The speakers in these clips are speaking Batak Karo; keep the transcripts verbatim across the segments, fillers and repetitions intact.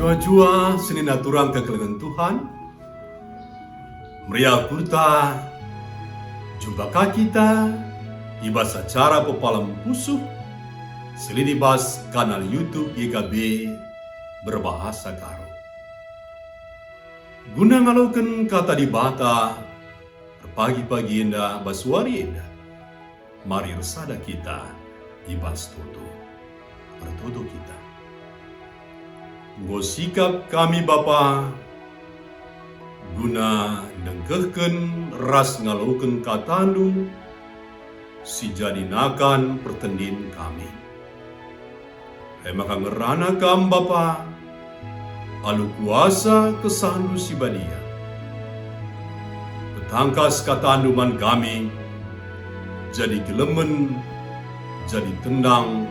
Jua-jua senina turang kekelengen Tuhan, meriah ukurta jumpa ka kita i bas acara pepalem pusuh si lit i bas kanal YouTube G K B berbahasa Karo. Guna ngaloken Kata Dibata erpagi-pagi enda bas wari enda, mari ersada kita i bas toto. Ertoto kita. Enggo sikap kami, Bapa, guna nengkehken ras ngaloken KataNdu si jadi nakan pertendin kami. E maka ngerana Kam, Bapa, alu kuasa KesahNdu si Badia. Petangkas KataNdu man kami, jadi gelemen, jadi tendang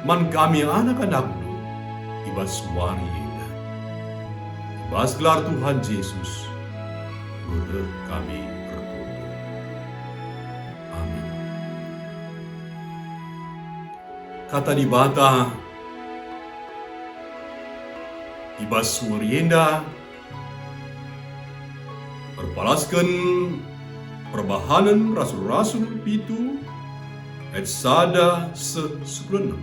man kami anak-anakNdu i bas wari enda. I bas gelar Tuhan Jesus, enggo reh kami ertoto. Amin. Kata Dibata i bas wari enda erpalasken Perbahanen Rasul-Rasul pitu ayat sada seh sepuluh enem.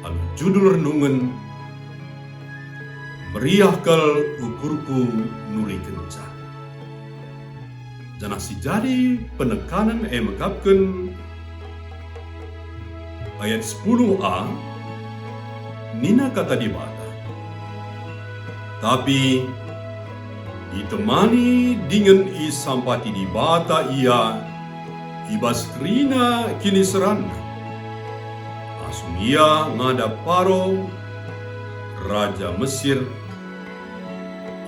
Alu judul renungen, Meriah Kal Ukurku Nurikenca. Janah si jadi penekanen e mekapken ayat sepuluh a, nina Kata Dibata, "Tapi itemani dingen isampati Dibata ia i bas kerina kiniseranna, asum ia ngadap Paro, raja Mesir.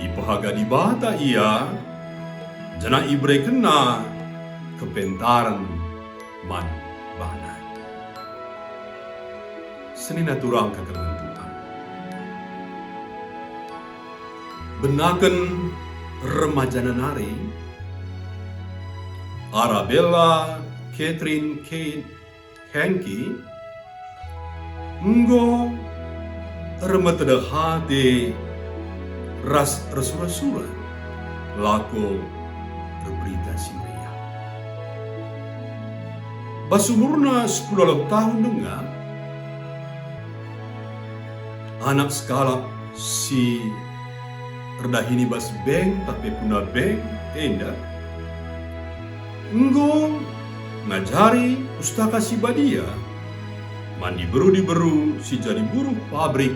Ipehaga Dibata ia, janah iberekenNa kepentaren man bana." Senina turang kekelengen Tuhan. Benaken remajana nari, Arabella Catherine Kate Henke enggo ermetedeh ate ras ersura-sura lako erberita si meriah. Bas umurna sepuluh tahun denga, anak sekalak si erdahin i bas bank tah pe puna bank enda enggo ngajari Pustaka Si Badia man diberu-diberu si jadi buruh pabrik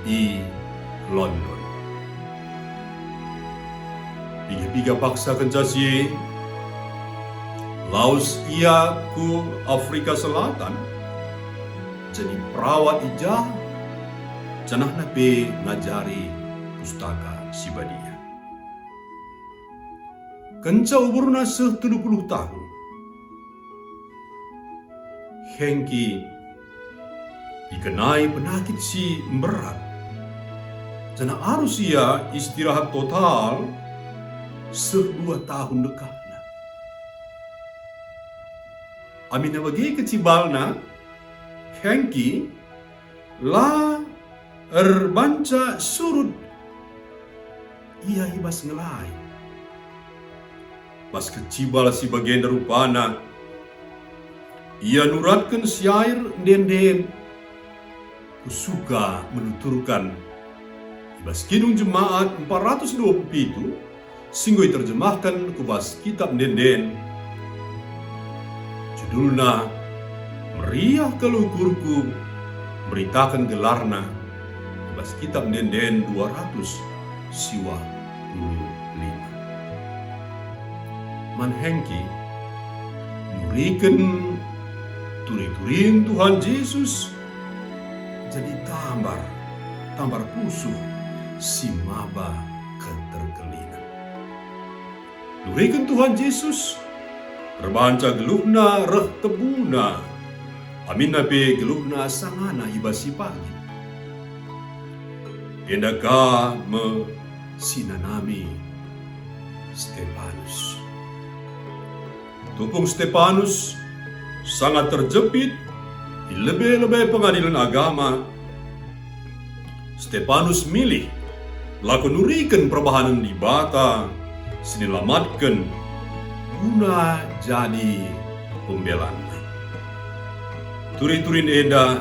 i London. Piga-piga paksa kenca si e, lawes ia ku Afrika Selatan, jadi perawat i jah, janahna pe ngajari Pustaka Si Badia. Kenca umurna seh telu puluh tahun, Henke ikenai penakit si mberat, janah arus ia istirahat total seh dua tahun dekahna. Aminna bage kecibalna, Henke la erbanca surut ia i bas ngelai. Bas kecibal si bagenda rupana, ia nuratken syair ende-enden, "Kusuka menuturkan." I bas Kidung Jemaat empat ratus dua puluh pitu, si enggo iterjemahken ku bas kitab ende-enden. Judulna Meriah Kal Ukurku, meritaken gelarna i bas kitab ende-enden dua ratus siwah puluh lima. Man Henke, nuriken turi-turin Tuhan Jesus jadi tambar, tambar pusuh si maba keterkelinen. Nuriken Tuhan Jesus, erbanca geluhna reh tebuna, aminna pe geluhna sangana i bas si pagin. Enda ka me si nanami Stepanus. Tupung Stepanus sanga terjepit i lebe-lebe pengadilen agama, Stepanus milih lako nuriken perbahanen Dibata si nelamatken guna jadi pembelanna. Turi-turin enda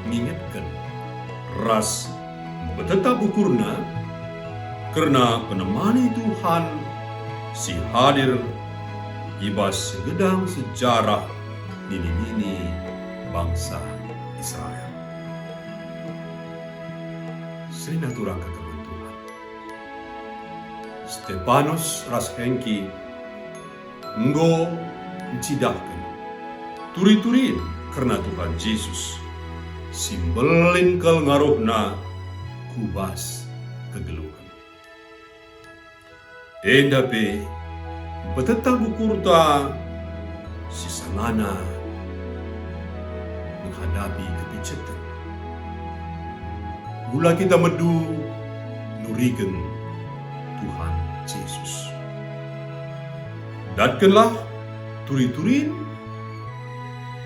ngingetken ras mpetetap ukurna kerna penemani Tuhan si hadir i bas segedang sejarah nini-nini bangsa Israel. Senina turang kekelengen Tuhan. Stepanus ras Hengki enggo ncidahken turi-turin kerna Tuhan Jesus, si mbelin kal ngaruhna ku bas kegeluhen. Enda pe mpetetap ukurta si sangana menghadapi kepiceten. Ula kita medu nuriken Tuhan Jesus. Datkenlah turi-turin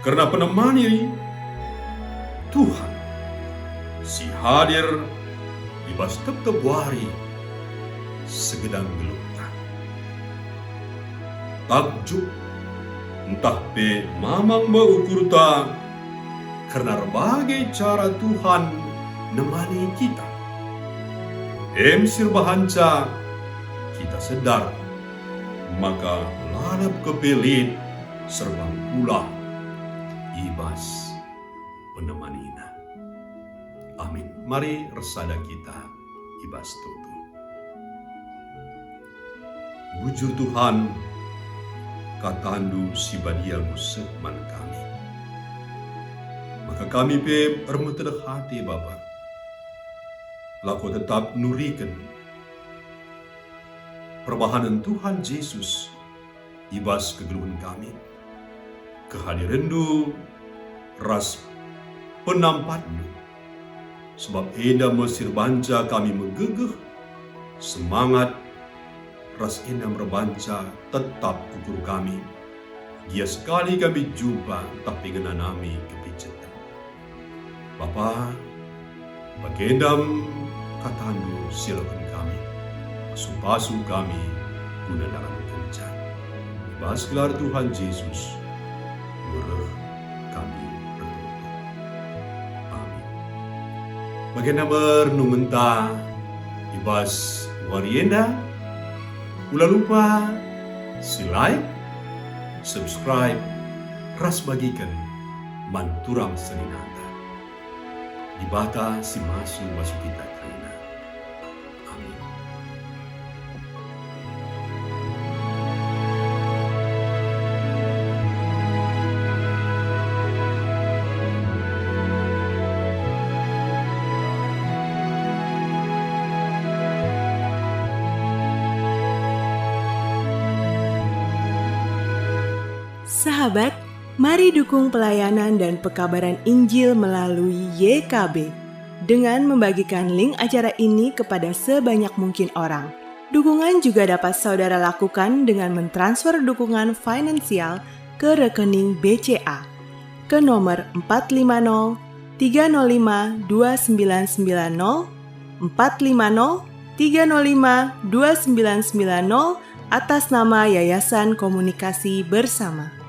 kerna penemani Tuhan si hadir i bas tep-tep wari segedang geluhta. Takjub ntah pe mamang me ukurta kerna erbage cara Tuhan nemani kita. Em si erbahanca kita sedar maka lalap kepe lit serbang pulah i bas penemanina. Amin. Mari ersada kita i bas toto. Bujur Tuhan, katandu si badia enggo seh man kami. Maka kami pe ermeteleh ate, Bapa, lako tetap nuriken perbahanen Tuhan Jesus i bas kegeluhen kami, kehadirenNdu ras penampatNdu, sebab enda me si erbanca kami megegeh, semangat, ras enda me erbanca tetap ukur kami, gia sekali kami jumpa ntah pe ngenanami kepiceten. Bapa, bagenda me katandu si ialoken kami, pasu-pasu kami guna ndalankenca. I bas gelar Tuhan Jesus, mereh kami ertoto. Amin. Bagenda me renungenta i bas wari enda. Ula lupa si like, subscribe, ras bagiken man turang seninata. Dibata si masu-masu kita kerina. Amin. Sahabat, mari dukung pelayanan dan pekabaran Injil melalui Y K B dengan membagikan link acara ini kepada sebanyak mungkin orang. Dukungan juga dapat saudara lakukan dengan mentransfer dukungan finansial ke rekening B C A ke nomor empat lima nol tiga nol lima dua sembilan sembilan nol, empat lima nol tiga nol lima dua sembilan sembilan nol, atas nama Yayasan Komunikasi Bersama.